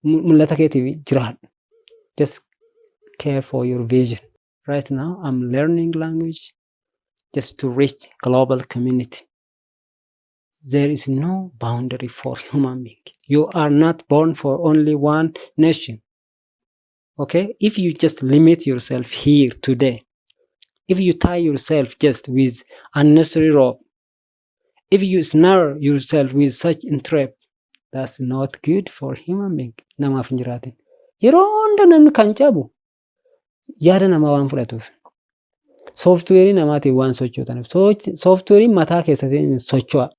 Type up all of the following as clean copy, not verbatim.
Mul'ata keetiif jiraadhu. Just care for your vision. Right now I'm learning language just to reach global community. There is no boundary for human being. You are not born for only one nation. Okay? If you just limit yourself here today, if you tie yourself just with unnecessary rope, if you snare yourself with such entrap, that's not good for human being. Namaaf hin jiraatin. Yeroo hunda namni kan cabu yaada namaa waan fudhatuuf. Sooftiweerii namaatiin waan sochootaniif. Sooftiweeriin mataa keessatiin socho'a.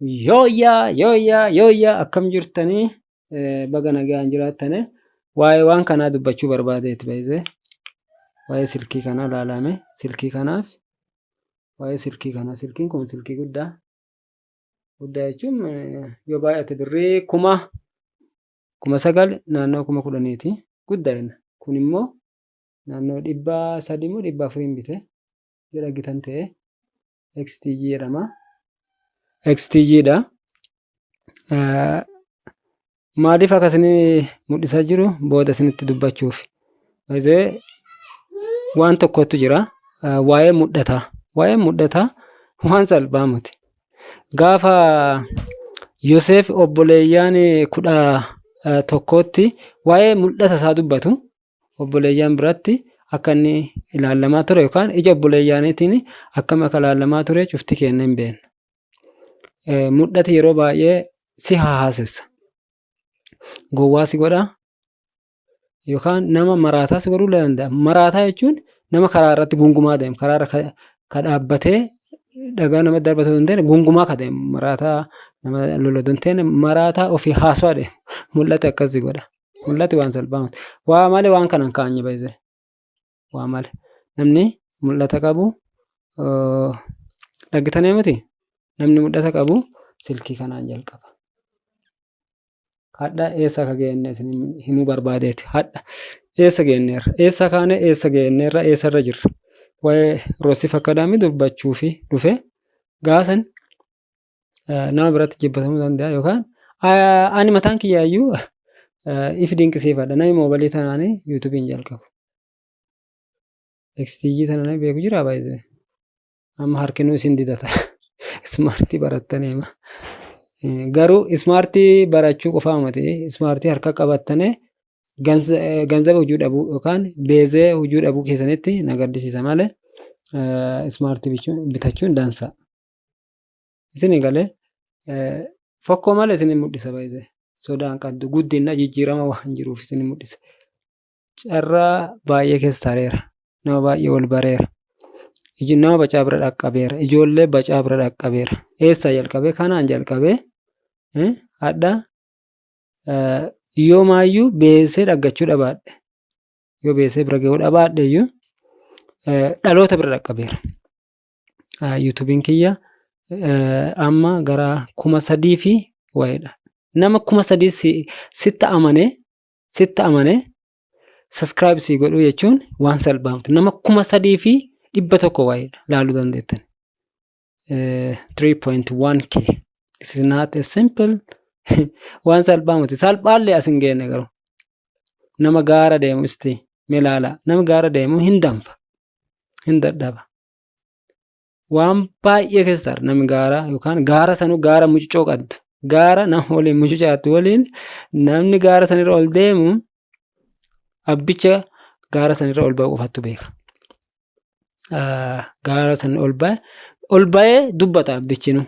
Yooyyaa yooyyaa yooyyaa akkam jirtanii baga nagaan jiraattane waa'ee waan kanaa dubbachuu barbaadeeti baay'isee waa'ee silkii kanaa ilaalame silkii kanaaf waa'ee silkii kanaa silkiin kun silkii guddaa guddaa jechuun yoo baay'ate birrii 9,000 naannoo 10,000ti guddaa jenna kun immoo naannoo 300 moo 400n bite yoo dhagitan ta'e XTG jedhama. XTG dha. Maaliif akka isin mul'isaa jiru booda isinitti dubbachuuf. Baay'ee waan tokkotu jira. Waa'ee mul'ataa. Waa'ee mul'ataa waan salphaa miti. Gaafa Yoseef obboleeyyaan 11tti waa'ee mul'ata isaa dubbatu obboleeyyan biratti akka inni ilaallamaa ture yookaan ija obboleeyyaaniitiin akkam akka ilaallamaa ture cufti keenya hin beekna. Mul'ati yeroo baay'ee si hahaasessa. Gowwaa si godha yookaan nama maraataa si godhuu danda'a. Maraataa jechuun nama karaa irratti gungumaa deemu karaa irra ka dhaabbatee dhagaa namatti darbatu hin ta'in gungumaa ka deemu maraataa nama lolatu hin ta'in maraataa ofii haasawaa deemu mul'ati akkas si godha. Mul'ati waan salphaa miti. Waa malee waan kana hin kaanye baay'isee. Waa malee. Namni mul'ata qabu dhagitanii miti? Namni mul'ata qabu silkii kanaan jalqaba. Hadha eessa akka geenne isin himuu barbaadeeti. Hadha eessa geenneerra? Eessa kaane eessa geenneerra? Eessarra jirra? Waa'ee Roosif Akadaamii dubbachuufi dhufe gaasan nama biratti jibbatamuu danda'a yookaan ani mataan kiyyaayyuu if dinqisiifadha. Namni moobalii tanaan yuutuubiin jalqabu. XTG tana namni beeku jira baay'isee. Amma harkinuu isin didata. Ismaartii barattanii amma. Garuu ismaartii barachuu qofaa miti. Ismaartii harka qabattanii ganzaba hojii dhabuu yookaan beezee hojii dhabuu keessanitti na gaddisiisa malee ismaartii bitachuun dansa. Isin galee fokkoo malee isin mul'isa baay'isee. Sodaan qabdu guddina jijjiirama waan jiruuf isin mul'isa. Carraa baay'ee keessa tareera. Nama baay'ee wal bareera. Nama bacaa bira dhaqqabeera. Ijoollee bacaa bira dhaqqabeera. Eessaa jalqabee? Kanaan jalqabee hadha yoomaayyuu beesee dhaggachuu dhabaadhe. Yoo beesee bira ga'uu dhabaadhe iyyuu dhaloota bira dhaqqabeera. Yuutuubiin kiyya amma gara 3,000 fi wayiidha. Nama 3,000 sitti amanee sitti amanee subscribe sii godhuu jechuun waan salphaa miti. Nama 3,100 wayiidha laaluu dandeettan. 3.1K. This is not a simple waan salphaa miti. Salphaallee as hin geenne garuu. Nama gaara deemu isti mee laala. Nama gaara deemu hin danfa. Hin dadhaba. Waan baay'ee keessa ta'a namni gaara yookaan gaara sanuu gaara mucucoo qabdu. Gaara nama waliin mucucaatu waliin namni gaara sanirra ol deemu abbicha gaara sanirra ol ba'u qofattu beeka. Gaara san ol ba'e ol ba'ee dubbata abbichinu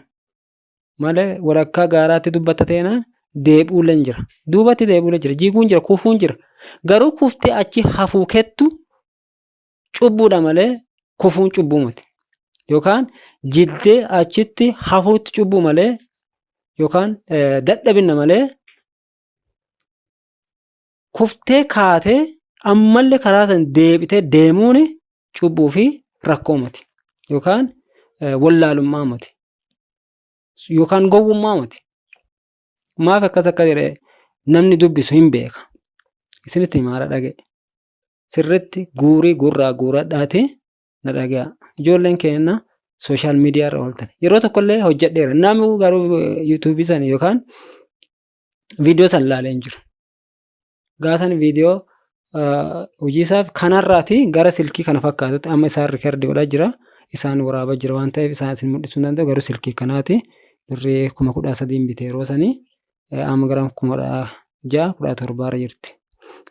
malee walakkaa gaaraatti dubbata teenaan deebi'uullee hin jira. Duubatti deebi'uullee jira. Jiguun jira. Kufuun jira. Garuu kuftee achi hafuu kettu cubbuudha malee kufuun cubbuu miti. Yookaan jiddee achitti hafuutti cubbuu malee yookaan dadhabinna malee kuftee kaatee ammallee karaa san deebitee deemuun cubbuu fi rakkoo miti. Yookaan wallaalummaa miti. Yookaan gowwummaa miti. Maaf akkas akka jedhe namni dubbisu hin beeka. Isinitti himaara, dhaga'e. Sirritti guurii gurraa guuradhaati na dhaga'a. Ijoolleen keenya social media irra ooltan. Yeroo tokkollee hojjedheera. Namni garuu YouTubeii sana yookaan viidiyoo sana ilaalee hin jiru. Gaasan viidiyoo hojii isaaf kanarraati gara silkii kana fakkaatutti amma isaan record godhaa jira. Isaan waraabaa jira waan ta'eef isaan isin mul'isuu hin danda'u, garuu silkii kanaati. Birrii 13,000 bite yeroo sanii, amma gara 16,000, 17,000rra jirti.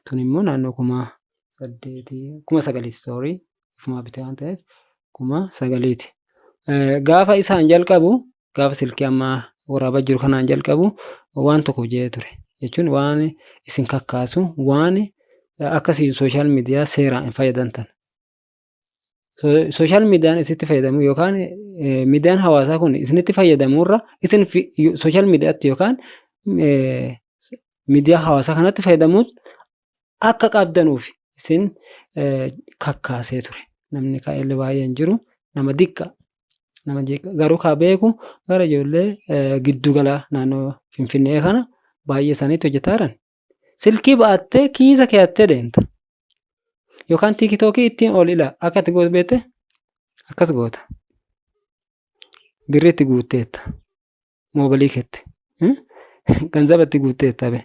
Tun immoo naannoo 8,000, 9,000ti, sorry, ifumaa bite waan ta'eef 9,000ti. Gaafa isaan jalqabu, gaafa silkii amma waraabaa jiru kanaan jalqabu, waan tokko hojjetee ture. Jechuun waan isin kakkaasu, waan akkasii social media seeraan hin fayyadamtan. Social mediaan isitti fayyadamu yookaan miidiyaan hawaasaa kun isinitti fayyadamuurra isin social mediatti yookaan miidiyaa hawaasaa kanatti fayyadamuun akka qabdanuuf isin kakkaasee ture. Namni ka'ellee baay'een jiru, nama diqqa. Nama garuu kaa beeku gara ijoollee giddugala naannoo Finfinnee kana baay'ee isaaniitti hojjetaa jiran. Silkii ba'attee kiisa keeyattee deemta. Yookaan TikTokii ittiin ol ilaa akka itti gootu beekte, akkas goota. Birrii itti guutteetta. Moobilii keetti. Ganzaba itti guutteetta be.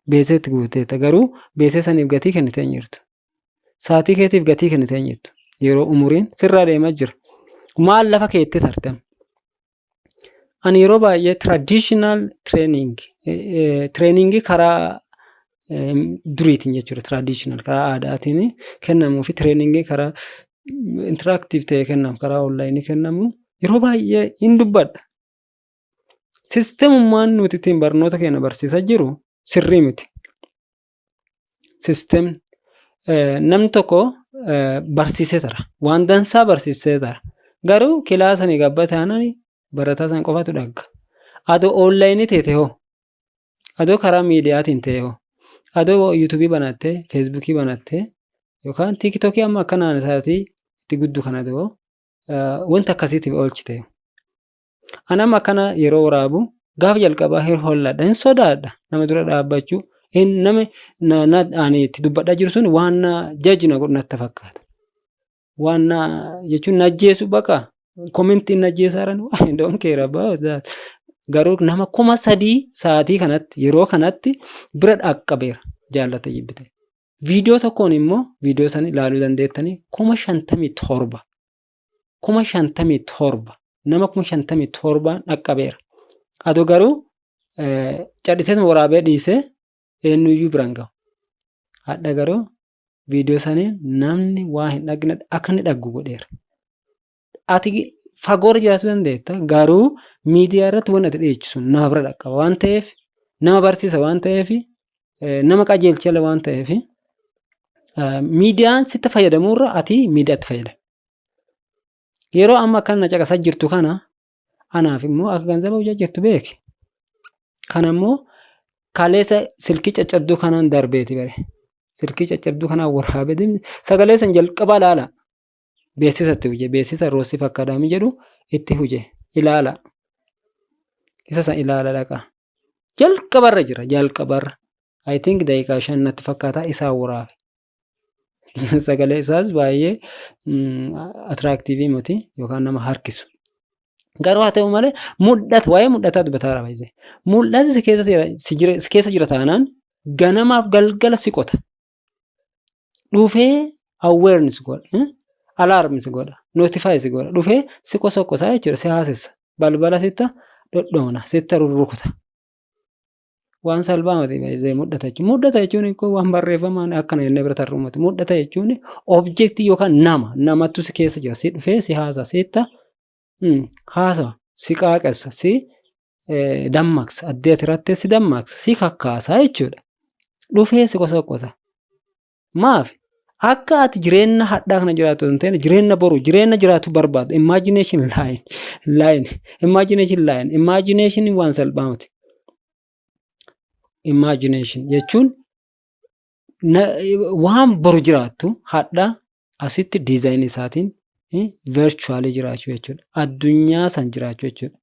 Beesee itti guutteetta. Garuu beesee saniif gatii kennitee hin jirtu. Saatii keetiif gatii kennitee hin jirtu. Yeroo umuriin sirraa deemaa jira. Maal lafa keettee tartem? Ani yeroo baay'ee traditional training, trainingii karaa duriitiin jechuudha. Traditional karaa aadaatiin kennamuu fi trainingii karaa interactive ta'e kennamu, karaa onlineii kennamu yeroo baay'ee hin dubbadha. Systemummaan nuti ittiin barnoota keenya barsiisaa jiru sirrii miti. System namni tokko barsiisee tara. Waan dansaa barsiisee tara. Garuu kilaasanii gabbataanani barataa san qofatu dhagga. Adoo onlineii teete hoo? Adoo karaa miidiyaatiin ta'e hoo? Adoo YouTubeii banattee, Facebookii banattee yookaan TikTokii amma akkanaan isaatii itti guddu kana adoo wanta akkasiitiif oolchite. Ani amma akkana yeroo waraabu gaafa jalqabaa hin holladha, hin sodaadha nama dura dhaabbachuu. Nama ani itti dubbadhaa jiru sun waan na jaji na godhu natti fakkaata. Waan na jechuun na ajjeesu, baqa commentiin na ajjeesaa jiran, I don't care about that. Garuu nama 3,000 sa'aatii kanatti, yeroo kanatti bira dhaqqabeera, jaallate jibbite. Viidiyoo tokkoon immoo viidiyoo sana ilaaluu dandeettanii 57,000, 57,000, nama 57,000n dhaqqabeera. Adoo garuu cadhiseetuma waraabee dhiisee eenyuyyuu biraan gahu. Hadha garuu viidiyoo saniin namni waa hin dhagne akka inni dhaggu godheera. Ati fagoorra jiraachuu dandeetta, garuu miidiyaa irratti wanti ati dhiyeessisu nama bira dhaqqaba waan ta'eef, nama barsiisa waan ta'eef, nama qajeelcha waan ta'eef, miidiyaan sitti fayyadamuurra ati miidiyaatti fayyadami. Yeroo amma akkana na caqasaa jirtu kana anaaf immoo akka ganzaba hojjaa jirtu beeki. Kana immoo kaleessa silkii caccabduu kanaan darbeeti bare. Silkii caccabduu kanaan waraabee sagalee san jalqabaa ilaala. Beeksisa itti huje, beeksisa Roosif Academy jedhu itti huje ilaala. Isa san ilaala dhaqa. Jalqabarra jira, jalqabarra. I think daqiiqaa 5 natti fakkaata isaan waraabe. Sagalee isaas baay'ee attractiveii miti yookaan nama harkisu. Garuu haa ta'u malee mul'ata, waa'ee mul'ataa dubbataa jira baay'ee. Mul'ata si keessa jira taanaan ganamaaf galgala si qota. Dhufee awareness godha. Alarm si godha. Notify si godha. Dhufee si qosoqosaa jechuudha. Si haasessa. Balbala sitta dhodhoona. Sitta rurrukuta. Waan salphaa miti baay'ee mul'ata jechuun. Mul'ata jechuun waan barreeffamaan akkana jennee bira tarruu miti. Mul'ata jechuun objectii yookaan nama. Namatu si keessa jira. Si dhufee si haasa. Sitta haasawa. Si qaaqessa. Si dammaqsa. Addee ati rattee si dammaqsa. Si kakkaasa jechuudha. Dhufee si qosoqosa. Maaf? Akka ati jireenya hadhaa kana jiraattu hin ta'in, jireenya boru, jireenya jiraatu barbaadu. Imagination line line imagination line imagination waan salphaa miti. Imagination jechuun waan boru jiraattu hadhaa asitti designii isaatiin virtually jiraachuu jechuudha. Addunyaa san jiraachuu jechuudha.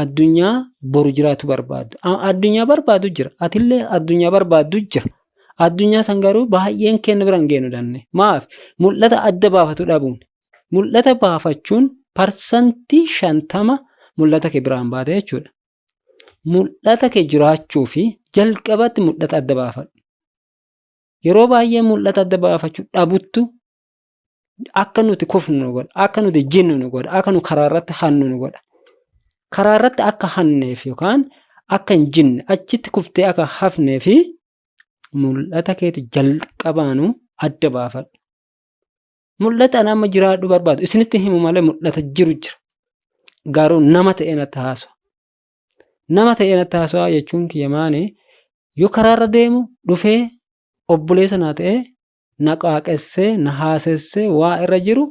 Addunyaa boru jiraatu barbaadu. Addunyaa barbaadu jira. Atillee addunyaa barbaaddu jira. Addunyaa san garuu baay'een keenya bira hin geenu danne. Maaf? Mul'ata adda baafatu dhabuun. Mul'ata baafachuun 50% mul'ata kee biraan baate jechuudha. Mul'ata kee jiraachuu fi jalqabatti mul'ata adda baafadhu. Yeroo baay'ee mul'ata adda baafachuu dhabuttu akka nuti kufnu nu godha, akka nuti jinnu nu godha, akka nu karaa irratti hannu nu godha. Karaa irratti akka hanneef yookaan akka hin jinne, achitti kuftee akka hafnee fi mul'ata keeti jalqabaanuu adda baafadhu. Mul'ata ani amma jiraadhu barbaadu isinitti himu malee mul'ata jiru jira. Garuu nama ta'ee natti haasawa. Nama ta'ee natti haasawa jechuun kiyya maani? Yoo karaarra deemu dhufee obboleessa naa ta'ee na qaaqessee, na haasessee, waa irra jiru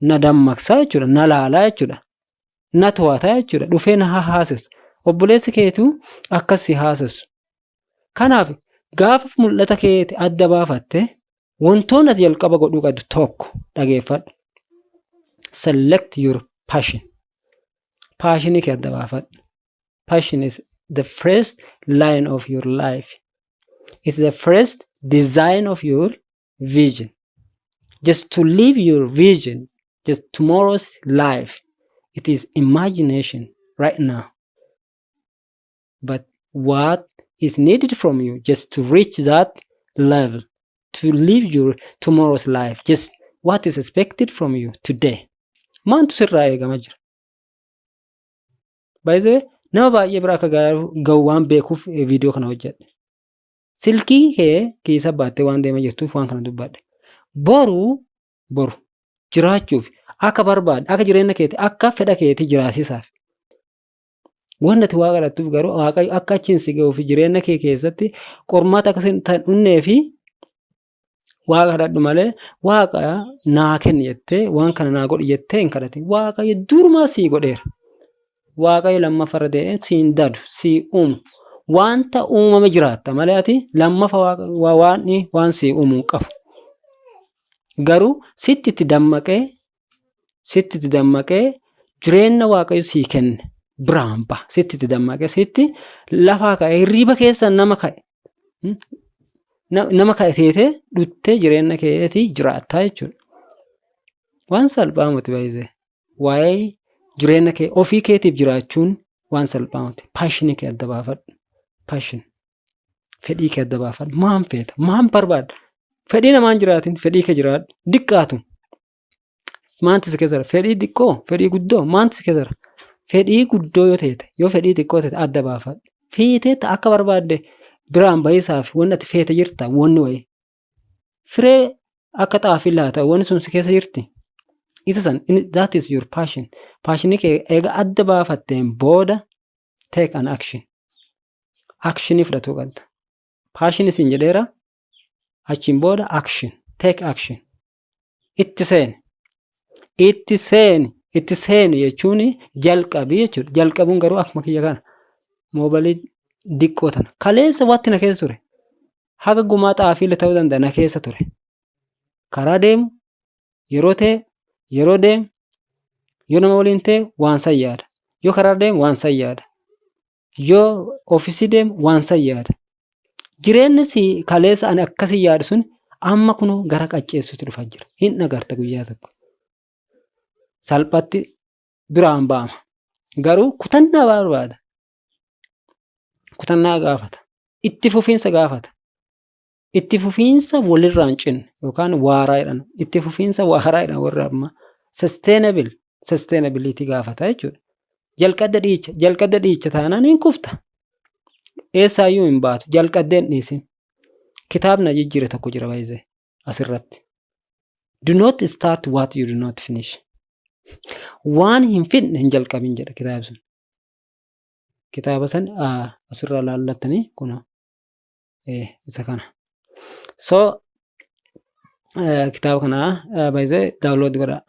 na dammaqsaa jechuudha. Na laalaa jechuudha. Na to'ataa jechuudha. Dhufee na haasessa. Obboleessi keetu akkas si haasessu. Kanaaf gaafa mul'ata keeti adda baafatte, wantoonni ati jalqaba godhuu qabdu tokko dhageeffadhu. Select your passion. Passionii kee adda baafadhu. Passion is the first line of your life. It's the first design of your vision. Just to live your vision, just tomorrow's life. It is imagination right now. But what is needed from you just to reach that level, to live your tomorrow's life, just what is expected from you today? Maantu sirraa eegama jira? By the way, nama baay'ee bira akka gahu waan beekuuf viidiyoo kana hojjedhe. Silkii kee keessa baattee waan deemaa jirtuuf waan kana dubbadhe. Boru boru jiraachuuf akka barbaadde, akka jireenya keetii, akka fedha keetii jiraasisaaf. Wanti ati Waaqa kadhattuuf garuu Waaqayyo akka achiin si gahuu fi jireenya kee keessatti qormaata akka hin dhunnee fi Waaqa kadhadhu malee, Waaqa naa kenni jettee, waan kana naa godhi jettee hin kadhatin. Waaqayyo durumaa sii godheera. Waaqayyo lammaffarra dee'ee siin dadu, sii uumu. Wanta uumame jiraatta malee ati lammafa waan waan sii uumu hin qabu. Garuu sitti itti dammaqee jireenya Waaqayyo sii kenne biraan baha. Sitti itti dammaqee, sitti lafaa ka'ee, hirriiba keessa nama ka'e. Nama ka'e teetee dhuttee jireenya keetii jiraattaa jechuudha. Waan salphaa miti baay'ee. Waa'ee jireenya kee ofii keetiif jiraachuun waan salphaa miti. Passionii kee adda baafadhu. Passion. Fedhii kee adda baafadhu. Maan feeta? Maan barbaadda? Fedhii namaan jiraatin, fedhii kee jiraadhu. Diqqaatu. Maanti si keessa jira? Fedhii xiqqoo? Fedhii guddoo? Maanti si keessa jira? Fedhii guddoo yoo teete, yoo fedhii xiqqoo teete, adda baafadhu. Feetee akka barbaadde biraan bahisaaf wanni ati feete jirta, wanni wayii. Firee akka xaafii laata, wanni sun si keessa jirti. Isa san, that is your passion. Passionii kee eega adda baafatteen booda take an action. Actionii fudhatuu qabda. Passion isin jedheera, achiin booda action. Take action. Itti seeni. Itti seeni. Itti seeni jechuun jalqabii jechuudha. Jalqabuun garuu akkuma kiyya kana. Moobalii diqqoo tana. Kaleessa watti na keessa ture. Haga gumaa xaafiilee ta'uu danda'a na keessa ture. Karaa deemu, yeroo ta'e, yeroo deemu, yoo nama waliin ta'e waan san yaada. Yoo karaa deemu waan san yaada. Yoo ofiisii deemu waan san yaada. Jireenyi si kaleessa ani akkasii yaadu sun amma kunoo gara qacceessuutti dhufaa jira. Hin agarta guyyaa tokko. Salphatti biraan ba'ama. Garuu kutannaa barbaada. Kutannaa gaafata. Itti fufiinsa gaafata. Itti fufiinsa walirraa hin cinne yookaan waaraa jedhan. Itti fufiinsa waaraa jedhan warra ammaa. Sustainable, sustainability gaafata jechuudha. Jalqabda dhiicha, jalqabda dhiicha taanaan hin kufta. Eessaayyuu hin baatu. Jalqabdee hin dhiisin. Kitaabni na jijjiire tokko jira baay'ee asirratti. "Do not start what you do not finish." Waan hin fidne hin jalqabin jedha kitaabni sun. Kitaaba san asirraa laallattanii kunoo isa kana. So kitaaba kana baay'ee download godhaa.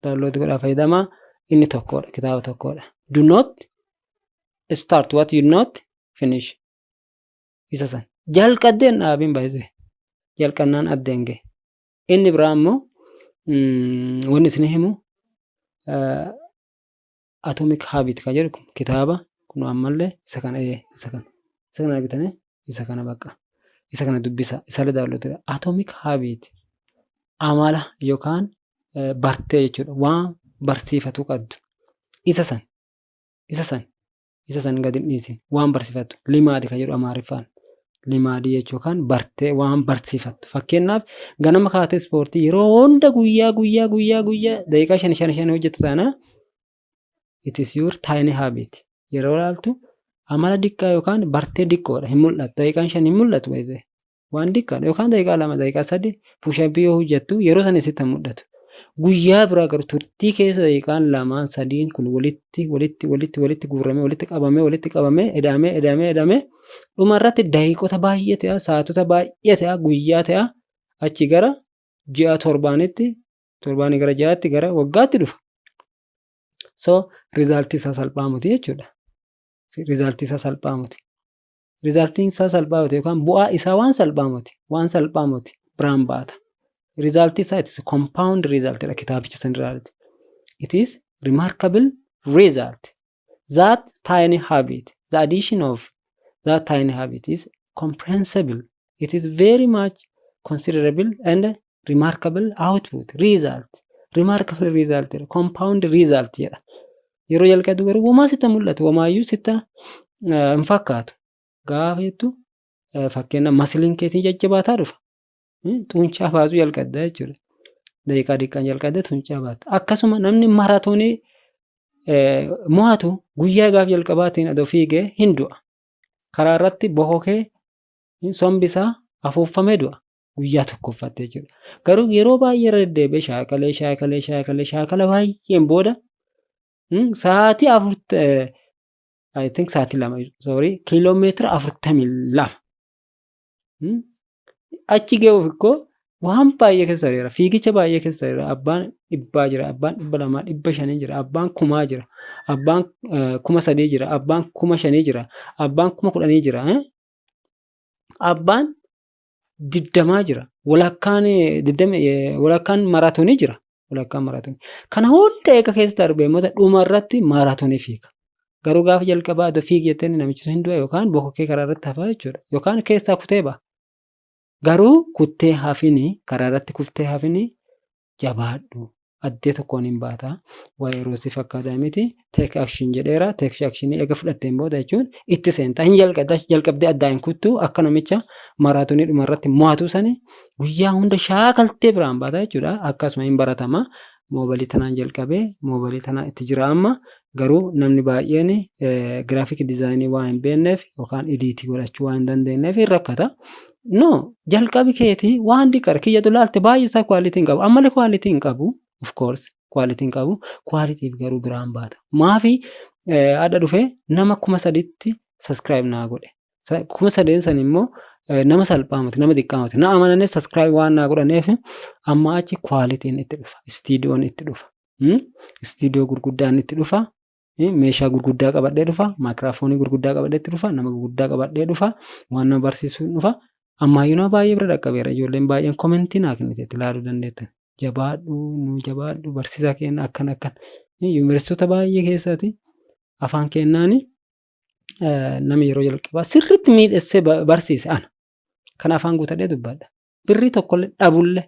Download godhaa fayyadamaa, inni tokkodha, kitaaba tokkodha. "Do not start what you not finish." Isa san. Jalqabdee hin dhaabin baay'ee. Jalqabnaan addeen gahe. Inni biraa immoo wanni isin himu Atomic Habit kan jedhu kitaaba kun ammallee isa kana, isa kana, isa kana argitanii, isa kana bakka. Isa kana dubbisa. Isallee download godha. Atomic Habit, amala yookaan bartee jechuudha. Waan barsiifatu qabdu. Isa san gadi hin dhiisin. Waan barsiifattu. ልማድ kan jedhu Amaariffaan. ልማድ jechuu yookaan bartee, waan barsiifattu. Fakkeenyaaf, ganama kaatee ispoortii yeroo hunda guyyaa guyyaa guyyaa guyyaa daqiiqaa shan shan shan hojjettu taanaan, it is your tiny habit. Yeroo ilaaltu amala diqqaa yookaan bartee diqqoodha, hin mul'atu. Daqiiqaan 5 hin mul'atu baay'ee. Waan diqqaadha yookaan daqiiqaa 2, daqiiqaa 3 push-up yoo hojjettu yeroo sana sitti hin mul'atu. Guyyaa biraa garuu turtii keessa daqiiqaan lamaan sadiin kun walitti walitti walitti walitti guuramee, walitti qabamee, walitti qabamee, eda'amee, eda'amee, eda'amee, dhuma irratti daqiiqota baay'ee ta'a, sa'aatota baay'ee ta'a, guyyaa ta'a, achi gara ji'a, torbaanitti, torbaanii gara ji'aatti, gara waggaatti dhufa. So result isaa salphaa miti jechuudha. Result isaa salphaa miti. Resultiin isaa salphaa miti yookaan bu'aa isaa waan salphaa miti. Waan salphaa miti biraan baata. Result isaa, it is compound result dha kitaabicha sanirraati. It is remarkable result. That tiny habit, the addition of that tiny habit is comprehensible. It is very much considerable and remarkable output result. Remarkable result jedha. Compound result jedha. Yeroo jalqabdu garuu womaa sitti mul'atu, womaayyuu sitti hin fakkaatu. Gaafa jettu, fakkeenyaaf, muscleiin keetiin jajjabaataa dhufa. Xuuncaa baasuu jalqabda jechuudha. Daqiiqaa xiqqaan jalqabdee xuuncaa baata. Akkasuma namni maraatoonii mo'atu guyyaa gaaf jalqabaatiin adoo fiigee hin du'a. Karaa irratti bokokee, sombi isaa afuuffamee du'a. Guyyaa tokkoffaatti jechuudha. Garuu yeroo baay'ee irra deddeebi'ee shaakalee, shaakalee, shaakalee, shaakala baay'een booda sa'aatii 4, I think sa'aatii 2, sorry, kiiloomeetira 42 achi ga'uuf ikkoo waan baay'ee keessa jira. Fiigicha baay'ee keessa jira. Abbaan 100 jira. Abbaan 200, 500 jira. Abbaan 1000 jira. Abbaan 3000 jira. Abbaan 5000 jira. Abbaan 10,000 jira. Abbaan 20 jira. Walakkaan 20, walakkaan maraatoonii jira. Walakkaan maraatoonii. Kana hunda eega keessa darbee immoo dhuma irratti maraatoonii fiiga. Garuu gaafa jalqabaa adoo fiigi jettee, namichi sun hin du'a yookaan bokokee karaa irratti hafaa jechuudha. Yookaan keessaa kutee ba'a. Garuu kuttee hafini, karaa irratti kuftee hafini, jabaadhu. Addee tokkoon hin baata. Waa'ee yeroo fakkaataa miti. Take action jedheera. Take action eega fudhatteen booda jechuun itti seentaa. Hin jalqabda, jalqabdee addaan hin kuttu. Akka namicha maraatoonii dhuma irratti mo'atu sani guyyaa hunda shaakaltee biraan baata jechuudha. Akkasuma hin baratama. Moobalii tanaan jalqabee, moobalii tanaan itti jira amma. Garuu namni baay'een graphic design waan hin beekneef yookaan edit godhachuu waan hin dandeenyeef hin rakkata. No, jalqabi keetii waan diqqaadha. Kiyyatu laalte baay'ee isaa quality hin qabu. Ammallee quality hin qabu. Of course quality hin qabu. Qualityf garuu biraan baata. Maafi adda dhufee nama 3000tti subscribe naa godhe. 3000 san immoo nama salphaa miti, nama xiqqaa miti. Na amananii subscribe waan naa godhaneef amma achi qualityn itti dhufa. Istiidiyoon itti dhufa. Istiidiyoo gurguddaan itti dhufa. Meeshaa gurguddaa qabadhee dhufa. Maayikiraafoonii gurguddaa qabadhee itti dhufa. Nama gurguddaa qabadhee dhufa. Waan nama barsiisuu dhufa. Ammayyuu nama baay'ee bira dhaqqabeera. Ijoolleen baay'een comment naa kennite, itti ilaaluu dandeettan. Jabaadhu, nu jabaadhu, barsiisaa keenya, akkana akkana. Yuunivarsiitota baay'ee keessaati afaan kennaani namni yeroo jalqabaa sirriitti miidhagsee barsiise ana. Kana afaan guutadhee dubbadha. Birrii tokkollee dhabullee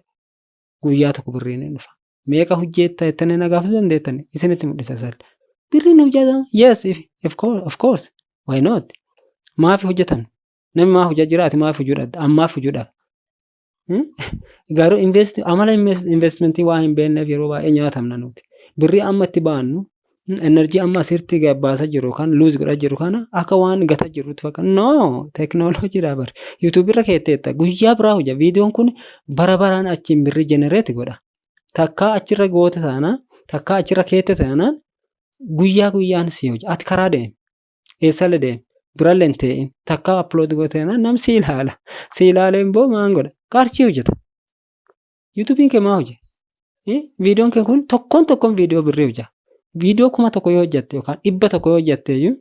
guyyaa tokko birriin ni dhufa. Meeqa hojjetta jettanii na gaafachuu dandeettani, isinitti mul'isa salli. Birriin hojjetama? Yes, of course. Why not? Maaf hojjetan? Namni maaf hojjaa jira? Ati maaf hojii dhabda? Ammaaf hojii dhaba. Garuu invest amala investment waan hin beekneef yeroo baay'ee nyaatamna nuti. Birrii amma itti baannu, energy amma asirratti baasaa jiru kan lose godhaa jiru kana akka waan gataa jirutti fakkaata. No, teekinooloojiidha bari. YouTube irra keetteetta, guyyaa biraa hojja. Viidiyoon kun bara baraan achiin birrii generate godha. Takkaa achirra goote taanaan, takkaa achirra keette taanaan, guyyaa guyyaan si hojja. Ati karaa deemi. Eessallee deemi. Birallee hin ta'in. Takkaa upload goote taanaan nam si ilaala. Si ilaalee immoo maan godha? Qarshii hojjeta. YouTubeiin kee maa hojjeta? Viidiyoon kee kun tokkoon tokkoon viidiyoo birrii hojjeta. Viidiyoo 1000 yoo hojjette yookaan 100 yoo hojjette iyyuu,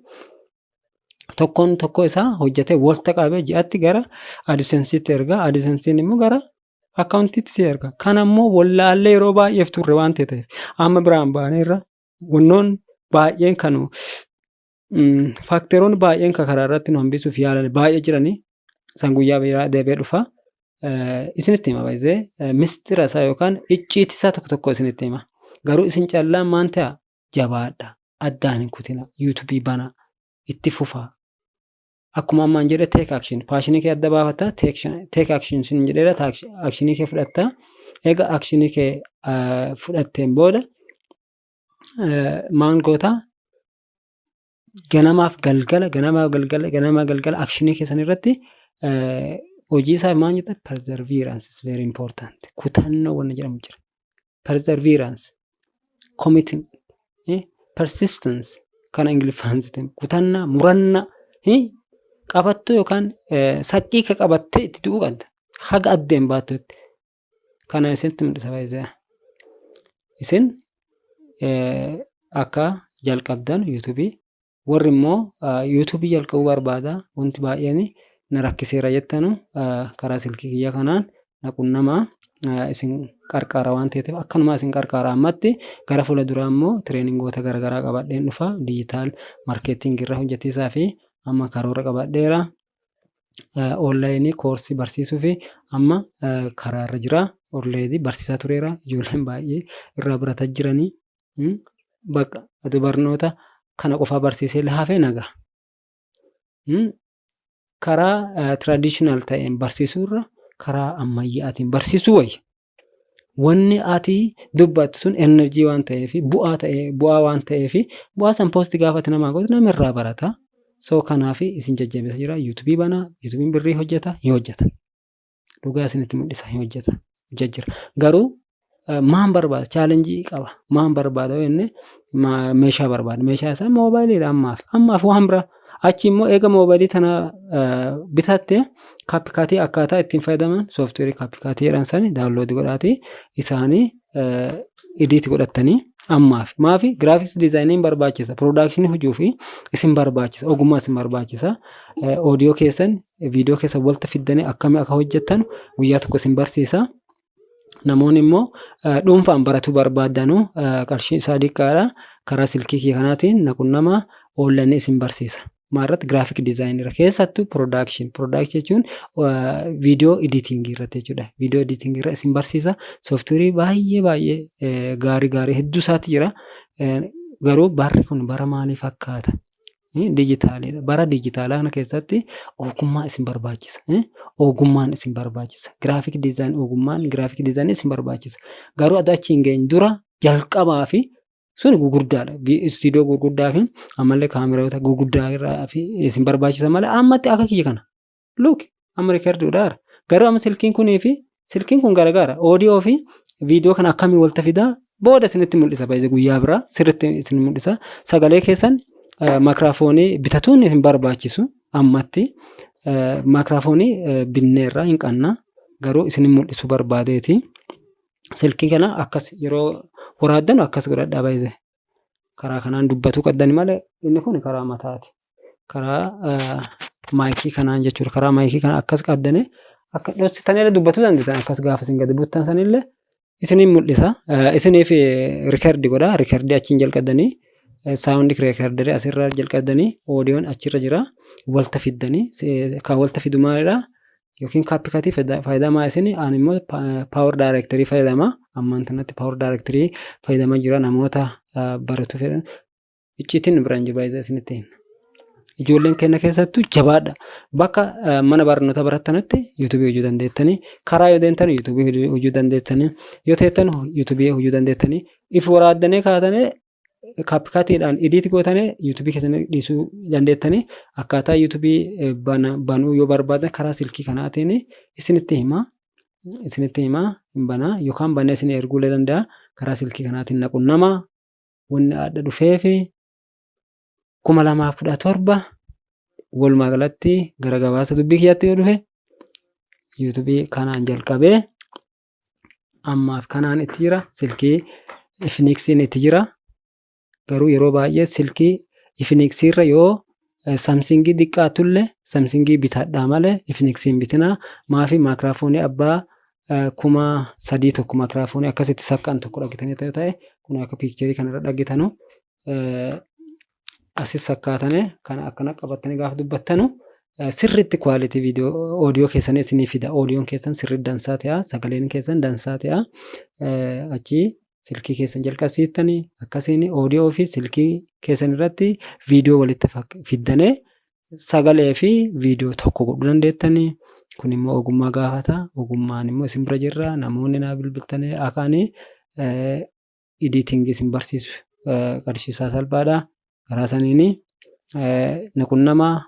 tokkoon tokko isaa hojjetee walta qabee ji'atti gara AdSenseitti erga. AdSenseiin immoo gara accountiitti si erga. Kana immoo wallaallee yeroo baay'eef turre waan ta'eef amma biraan baaneerra. Wannoon baay'een kan factoroonni baay'een kan karaa irratti nu hambisuuf yaalan baay'ee jiranii. San guyyaa biraa deebi'ee dhufa. Isinitti hima, baay'ee mistira isaa yookaan icciitii isaa tokko tokko isinitti hima. Garuu isin callaan maan ta'a, jabaadha. Addaan hin kutina. YouTubeii banaa. Itti fufaa. Akkuma ammaan jedhe, take action. Passionii kee adda baafatta. Take action sin jedheera. Actionii kee fudhatta. Egaa actionii kee fudhatteen booda maan goota? Ganamaaf galgala, ganamaaf galgala, ganamaaf galgala actionii keessan irratti hojii isaa maal jetta? Perseverance is very important. Kutannoo wanna jedhamu jira. Perseverance, commitment, persistence kana Ingiliffaan sitti kutannaa, murannaa qabattuu yookaan saqqii kee qabattee itti du'uu qabda. Haga addeen baattutti. Kana isinitti mul'isa baay'ee. Isin akka jalqabdan YouTubeii, warri immoo YouTubeii jalqabuu barbaada, wanti baay'een na rakkiseera jettanu, karaa silkii kiyya kanaan na qunnamaa, isin qarqaara waan ta'eef akkanumaa isin qarqaara. Ammatti gara fuula duraa immoo trainingoota garaagaraa qabadheen dhufa. Digital marketingii irra hojjetiisaa fi amma karoora qabadheera. Onlineii courseii barsiisuu fi amma karaa irra jira. Onlineii barsiisaa tureera. Ijoolleen baay'ee irraa barataa jiranii. Bakka ati barnoota kana qofaa barsiisee hafee nagaa. Karaa traditional ta'een barsiisuu irra karaa ammayyaatiin barsiisuu wayya. Wanni ati dubbattu sun energy waan ta'eef, bu'aa ta'ee, bu'aa waan ta'eef, bu'aa san post gaafa ati namaa gootu namni irraa barata. So kanaaf isin jajjabeessa jira. YouTubeii banaa. YouTubeiin birrii hojjeta, hin hojjeta. Dhugaa isinitti mul'isa, hin hojjeta. Hojjeta. Garuu maan barbaada? Challengeii qaba. Maan barbaada yoo jenne, meeshaa barbaada. Meeshaa isaa moobaayiliidha ammaaf. Ammaaf waan biraa. Achi immoo eega moobaayilii tana bitatte, CapCutii akkaataa ittiin fayyadaman, softwareii CapCutii jedhan sani download godhaatii isaanii edit godhattanii ammaaf. Maafi graphics designiin barbaachisa. Productionii hojii fi isin barbaachisa. Ogummaa isin barbaachisa. Audio keessan, viidiyoo keessan walitti fiddanii akkamii akka hojjettan guyyaa tokko isin barsiisa. Namoonni immoo dhuunfaan baratuu barbaadanuu qarshii isaa xiqqaadha. Karaa silkii kiyya kanaatiin na qunnamaa, onlineii isin barsiisa. Maalirratti? Graphic designii irra, keessattuu production. Production jechuun video editingii irratti jechuudha. Video editingii irra isin barsiisa. Softwareii baay'ee baay'ee gaarii gaarii hedduu isaatu jira. Garuu barri kun bara maalii fakkaata? Dijitaaliidha. Bara dijitaalaa kana keessatti ogummaa isin barbaachisa. Ogummaan isin barbaachisa. Graphic design, ogummaan graphic designii isin barbaachisa. Garuu adda achi hin geenye dura jalqabaa fi sun gurguddaadha. Istiidiyoo gurguddaa fi ammallee kaameroota gurguddaa irraa fi isin barbaachisa malee ammatti akka kiyya kana. Look, amma recorduudhaara. Garuu amma silkiin kunii fi silkiin kun garagaara. Audio fi viidiyoo kana akkamii walitti fidaa booda isinitti mul'isa, baay'ee guyyaa biraa sirriitti isin mul'isa. Sagalee keessan maakiraafoonii bitatuun hin barbaachisu ammatti. Maakiraafoonii binneerraa hin qabna. Garuu isin mul'isuu barbaadeeti. Silkii kana akkas yeroo waraabdan akkas godhadhaa baay'ee. Karaa kanaan dubbatuu qabdani malee inni kun karaa mataati. Karaa micii kanaan jechuudha. Karaa micii kana akkas qabdanii akka dhoksitanii dubbatuu dandeessan, akkas gaafa isin gadi buttan sanillee isiniin mul'isa. Isiniif record godha. Recordii achiin jalqabdanii, sound recorderii asirra jalqabdanii, audioon achirra jira. Walta fiddanii kan walta fidu maalidha? Yookiin CapCutii fayyadamaa isin, ani immoo PowerDirectorii fayyadama. Ammaan kanatti PowerDirectorii fayyadamaa jira, namoota baratu fedhan. Icciitiin nu biraan jiru baay'ee isinitti hima. Ijoolleen keenya keessattuu jabaadha. Bakka mana barnootaa barattanitti YouTubeii hojii dandeettanii, karaa yoo deemtan YouTubeii hojii dandeettanii, yoo teettan YouTubeii hojii dandeettanii, if waraaddanii kaatanii CapCutiidhaan edit gootanii YouTubeii keessanii dhiisuu dandeettanii. Akkaataa YouTubeii banuu yoo barbaadan karaa silkii kanaatiin isinitti hima. Isinitti hima, hin banaa yookaan banee isin erguu illee danda'a. Karaa silkii kanaatiin na qunnamaa. Wanni adda dhufeefi 2017 walumaa galatti gara gabaasa dubbii kiyyaatti yoo dhufe, YouTubeii kanaan jalqabee ammaaf kanaan itti jira. Silkii Infinixiin itti jira. Garuu yeroo baay'ee silkii Infinixii irra yoo Samsungii xiqqaatullee Samsungii bitadhaa malee Infinixii hin bitinaa. Maafi maakiraafoonii abbaa 3000 tokko, maakiraafoonii akkasitti saqqaan tokko dhagitanii ta'e ta'e kun akka pictureii kanarra dhagitanu asis sakkaatane kana akkana qabattanii gaafa dubbattanu. Sirriitti quality viidiyoo audio keessanii isinii fida. Audioon keessan sirriitti dansaa ta'a. Sagaleen keessan dansaa ta'a. Achii silkii keessan jalqabsiiftanii akkasiin audio fi silkii keessan irratti viidiyoo walitti fiddanii sagalee fi viidiyoo tokko godhuu dandeettanii. Kun immoo ogummaa gaafata. Ogummaan immoo isin bira jirra. Namoonni naa bilbiltanii akaanii editing isin barsiisu, qarshii isaa salphaadha. Karaa saniini ni qunnamaa.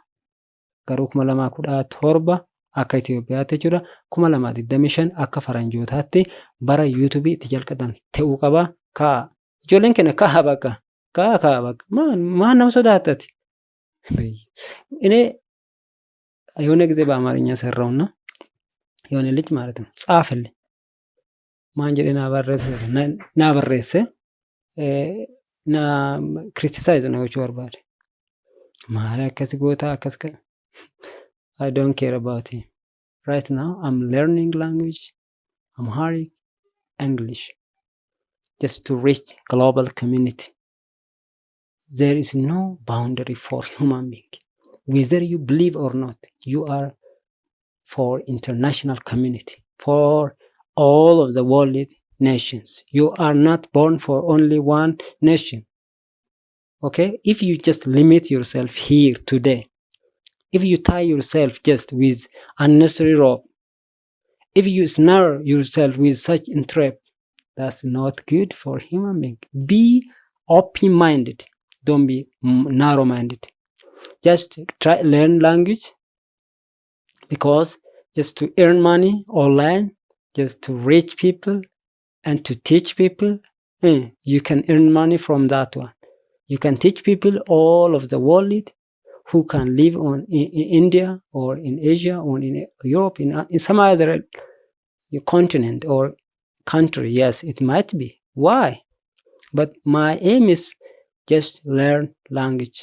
Garuu 2017 akka Itoophiyaatti jechuudha. 2025 akka faranjootaatti bara YouTubeii itti jalqaban ta'uu qaba. Ka'a. Ijoolleen keenya ka'a bakka. Ka'a, ka'a bakka. Maal maal nama sodaattati? እኔ የሆነ ጊዜ በአማርኛ ሰራውና የሆነ ልጅ ማለት ነው ጻፈልኝ። Maan jedhee naa barreesse? Naa barreesse, na criticize na gochuu barbaade. Maal akkas goota akkas? I don't care about him. Right now I'm learning language, Amharic, English, just to reach global community. There is no boundary for human being. Whether you believe or not, you are for international community, for all of the world nations. You are not born for only one nation. Okay? If you just limit yourself here today, if you tie yourself just with unnecessary rope, if you snare yourself with such entrap, that's not good for human being. Be open-minded. Don't be narrow-minded. Just try learn language because just to earn money online, just to reach people and to teach people, you can earn money from that one. You can teach people all of the world who can live on in India or in Asia or in Europe, in some other continent or country. Yes, it might be. Why? But my aim is just learn language.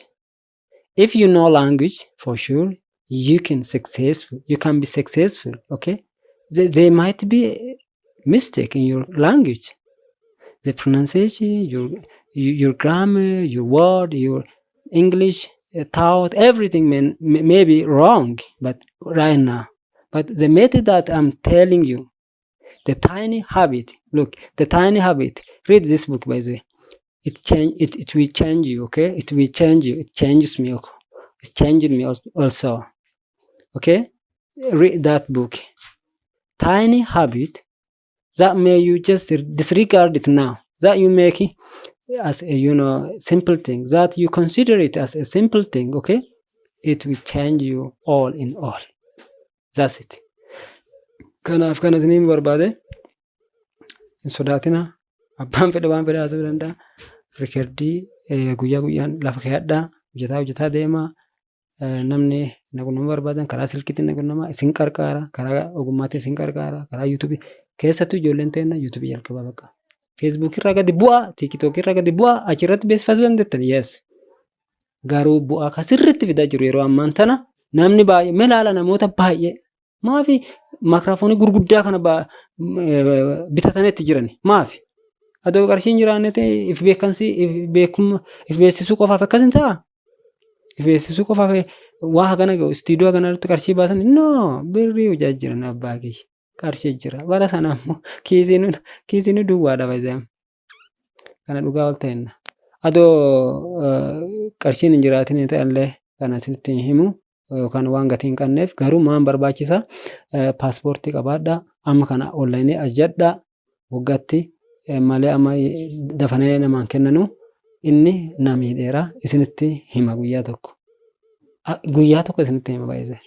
If you know language, for sure, you can successful. You can be successful. Okay, there might be mistake in your language, the pronunciation, your grammar, your word, your English thought, everything may be wrong. But right now, but the method that I'm telling you, the tiny habit. Look, the tiny habit. Read this book, by the way. It change it. It will change you. Okay, it will change you. It changes me. Okay, it changed me also. Okay, read that book. Tiny habit that may you just disregard it now, that you make it as a simple thing, that you consider it as a simple thing, okay, it will change you all in all. That's it. Kanaaf kana isiniin barbaade, hin sodaatina. Abbaan fedhe waan fedhe haasa'uu danda'a. Recordii guyyaa guyyaan lafa kaa'adhaa, hojjetaa hojjetaa deemaa. Namni na qunnamuu barbaadan karaa silkiitiin na qunnamaa, isin qarqaara, karaa ogummaatiin isin qarqaara, karaa YouTubeii. Keessattuu ijoolleen teenya YouTubeii jalqabaa bakka. Facebookii irraa gadi bu'aa, TikTokii irraa gadi bu'aa, achirratti beeksifachuu dandeettan, yes. Garuu bu'aa kan sirriitti fidaa jiru yeroo ammaan tana namni baay'ee mee ilaala, namoota baay'ee maafi maakiraafoonii gurguddaa kana bitatanii itti jiran maafi? Adoo qarshiin jiraanne ta'e if beekamsi if beekummaa if beeksisuu qofaaf akkas hin ta'aa? If beeksisuu qofaaf waa hagana gahu istiidiyoo hagana irratti qarshii baasan? No, birrii hojjaa jiran, abbaa kiyya, qarshii jira. Bara sana ammoo kiisiin duwwaadha baay'ee. Kana dhugaa ol ta'enna. Adoo qarshiin hin jiraatin ta'ellee kana isinitti hin himu yookaan waan gatii hin qabneef. Garuu maan barbaachisa? Paaspoortii qabaadhaa, amma kana onlineii ajajadhaa, waggaatti malee amma dafanee namaan kennanu. Inni na miidheera, isinitti hima guyyaa tokko. Guyyaa tokko isinitti hima baay'ee.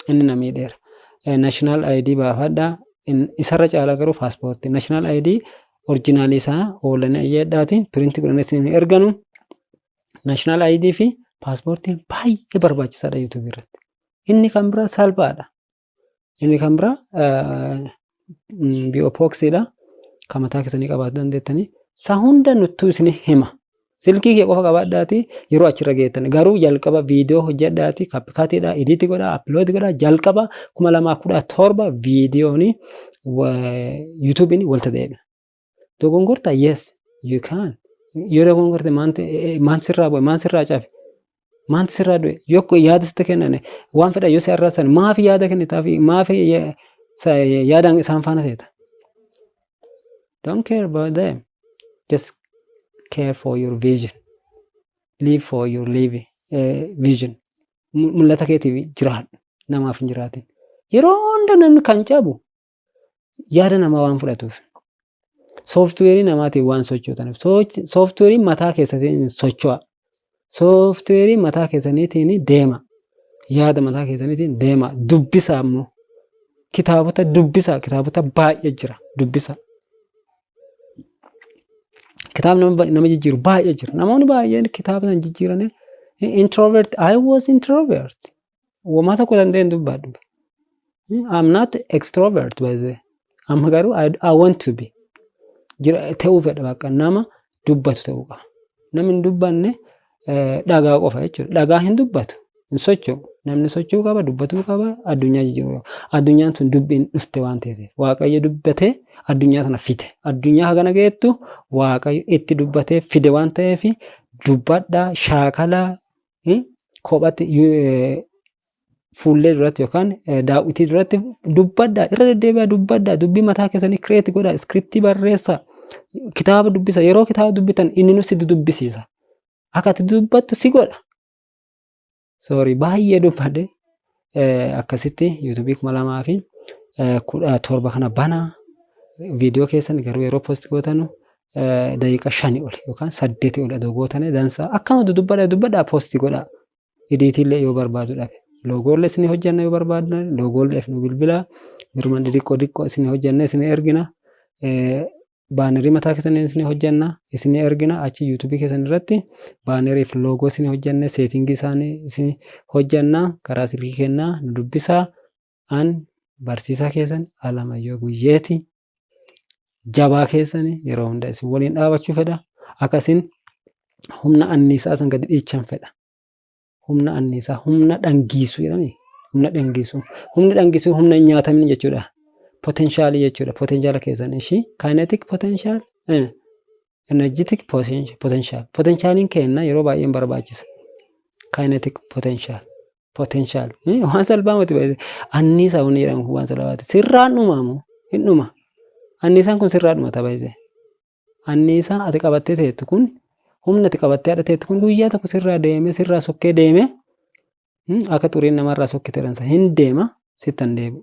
Inni na miidheera. National ID baafadhaa. Isarra caalaa garuu paaspoortii. National ID originalii isaa onlineii ajajadhaati printii godhanii isin erganu. National ID fi paaspoortiin baay'ee barbaachisaadha YouTubeii irratti. Inni kan biraa salphaadha. Inni kan biraa P.O. Boxiidha. Kan mataa keessanii qabaachuu dandeettanii. Isa hunda nuttuu isin hima. Silkii kee qofa qabaadhaati yeroo achirra geettan. Garuu jalqaba viidiyoo hojjedhaati, CapCutiidha, edit godhaa, upload godhaa. Jalqaba 2017 viidiyoon YouTubeiin walta deebi'a. Dogongortaa? Yes, you can. Yoo dogongorte maan sirraa bu'e? Maan sirraa cabe? Maanti sirraa du'e? Yoo yaada sitti kennan, waan fedhan yoo si arrabsan, maaf yaada kennitaaf? Maaf yaadaan isaan faana teeta? Don't care about them. Just care for your vision. Live for your vision. Mul'ata keetiif jiraadhu. Namaaf hin jiraatin. Yeroo hunda namni kan cabu yaada namaa waan fudhatuuf. Sooftiweerii namaatiin waan sochootaniif. Sooftiweeriin mataa keessaniitiin socho'a. Sooftiweerii mataa keessaniitiin deema. Yaada mataa keessaniitiin deema. Dubbisaa immoo. Kitaabota dubbisaa. Kitaabota baay'ee jira. Dubbisa. Kitaabni nama jijjiiru baay'ee jira. Namoonni baay'een kitaaba sana jijjiiranii introvert. I was introvert. Womaa tokko danda'e hin dubbadhu. I'm not extrovert, by the way. Amma garuu I want to be. Jira ta'uu fedha, bakka nama dubbatu ta'uu qaba. Namni hin dubbanne dhagaa qofa jechuudha. Dhagaa hin dubbatu, hin socho'u. Namni socho'uu qaba, dubbatuu qaba, addunyaa jijjiiruu qaba. Addunyaan tun dubbiin dhufte waan ta'eef. Waaqayyo dubbatee addunyaa tana fide. Addunyaa hagana geettu Waaqayyo itti dubbatee fide waan ta'eef, dubbadhaa, shaakalaa, kophatti fuullee duratti yookaan daawwitii duratti dubbadhaa, irra deddeebi'aa dubbadhaa, dubbii mataa keessanii create godhaa, scriptii barreessaa, kitaaba dubbisa. Yeroo kitaaba dubbitan inni nu si dubbisiisa, akka ati dubbattu si godha. Sorry, baay'ee dubbadhe. Akkasitti YouTubeii 2017 kana banaa. Viidiyoo keessan garuu yeroo post gootanu daqiiqa 5 ol yookaan 8 ol adoo gootane dansaa. Akkanuma dubbadhaa dubbadhaa post godhaa. Editiillee yoo barbaadu dhabe. Logollee isin hojjanna yoo barbaaddan, logollee nu bilbilaa. Birma xixiqqoo xiqqoo isin hojjanna, isin ergina. Bannerii mataa keessanii isin hojjanna, isin ergina. Achi YouTubeii keessan irratti bannerii fi logo isin hojjanne, settingii isaanii isin hojjanna. Karaa silkii kennaa nu dubbisaa. An barsiisaa keessan Alamayyoo Guyyeeti. Jabaa keessan yeroo hunda isin waliin dhaabachuu fedha. Akka isin humna anniisaa san gadi dhiichan fedha. Humna anniisaa, humna dhangiisuu jedhanii, humna dhangiisuu. Humni dhangiisuu humna hin nyaatamin jechuudha. Potentialii jechuudha. Potentiala keessan ishii kinetic potential, energetic potential. Potentialiin kenna yeroo baay'ee barbaachisa. Kinetic potential. Potential. Waan salphaa miti baay'ee. Anniisaa wanni jedhamu kun waan salphaati. Sirraan dhumaamu hin dhuma. Anniisaan kun sirraa dhumata baay'ee. Anniisaa ati qabattee teettu kun, humna ati qabattee haadha teettu kun, guyyaa tokko sirraa deemee, sirraa sokkee deemee, akka xuriin namarraa sokkite dhansa hin deema, sittan deebi'u.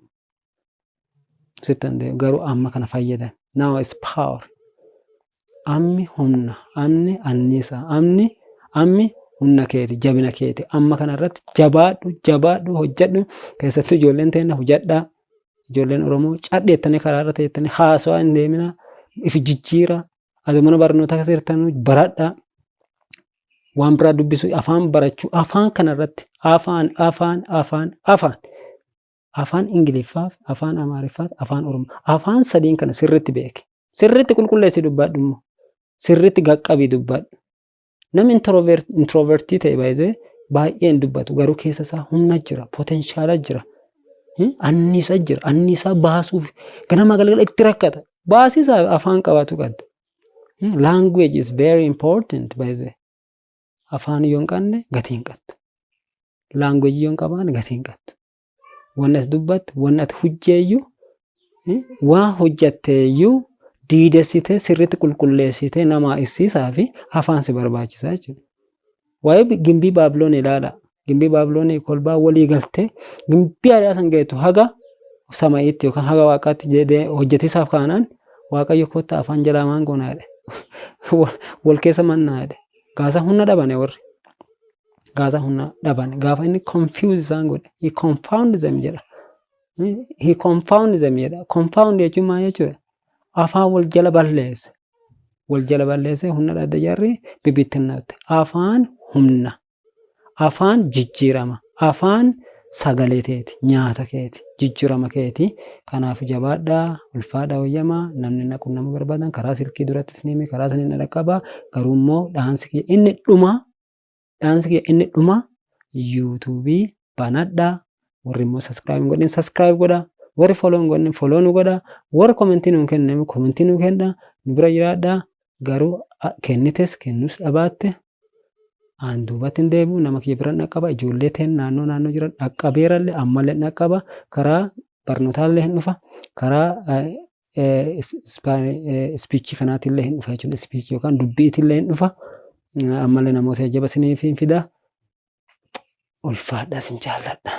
Sittan deebi'u. Garuu amma kana fayyadami. Now is power. Ammi humna, amni anniisaa, amni ammi humna keeti, jabina keeti. Amma kana irratti jabaadhu, jabaadhu, hojjedhu. Keessattuu ijoolleen teenna hojjedhaa. Ijoolleen Oromoo cadheettanii karaa irra teettanii haasawaa hin deeminaa. If jijjiira. Ati mana barnootaa keessa jirtan baradhaa. Waan biraa dubbisuu, afaan barachuu, afaan kana irratti afaan, afaan, afaan, afaan. Afaan Ingiliffaa, afaan Amaariffaa, afaan Oromoo. Afaan sadiin kana sirriitti beeki. Sirriitti qulqulleessi dubbadhu immoo. Sirriitti qaqqabii dubbadhu. Namni introvertii ta'e baay'ee baay'ee hin dubbatu, garuu keessa isaa humna jira, potentiala jira, anniisa jira. Anniisaa baasuuf ganama galgala itti rakkata. Baasisaa afaan qabaatu qabda. Language is very important, by the way. Afaan yoo hin qabne gatii hin qabdu. Language yoo hin qabaanne gatii hin qabdu. Wanni ati dubbattu, wanni ati hojjeeyyuu, waa hojjatteeyyuu diidessitee sirriitti qulqulleessitee namaa ibsiisaa fi afaan si barbaachisa jechuudha. Waa'ee gimbii Baabiloon ilaala. Gimbii Baabiloon kolbaa walii galtee gimbii aadaa san geettu haga sama'iitti yookaan haga waaqaatti jedhee hojjetisaaf kaanaan, Waaqayyo kottaa afaan jalaa maan goonaa jedhe. Wal keessa mannaa jedhe. Gaasa humna dhabane warri. Gaasa humna dhaban. Gaafa inni confuse isaan godhe. "He confound them" jedha. "He confound them" jedha. Confound jechuun maal jechuudha? Afaan wal jala balleesse. Wal jala balleesse, humna dhabde, jarri bibittinnatte. Afaan humna. Afaan jijjiirama. Afaan sagalee teeti. Nyaata keeti. Jijjiirama keeti. Kanaaf jabaadhaa, ulfaadhaa, wayyamaa. Namni na qunnamuu barbaadan karaa silkii duratti isin hime, karaa isin na dhaqqabaa. Garuu immoo dhaansi kiyya inni dhumaa, dhaansi kiyya inni dhumaa, YouTubeii banadhaa. Warri immoo subscribe hin godhin subscribe godhaa. Warri follow hin godhin follow nu godhaa. Warri commentii nu hin kenne commentii nu kennaa. Nu bira jiraadhaa. Garuu kennites kennus dhabaatte An duubatti hin deebi'u, nama kiyya biran dhaqqaba, ijoollee teen naannoo naannoo jiran dhaqqabeerallee ammallee dhaqqaba, karaa barnootaallee hin dhufa, karaa speechii kanaatillee hin dhufa jechuudha. Speechii yookaan dubbiitillee hin dhufa. Ammallee namoota jajjaba isiniif hin fida. Ulfaadhaa, isin jaalladha.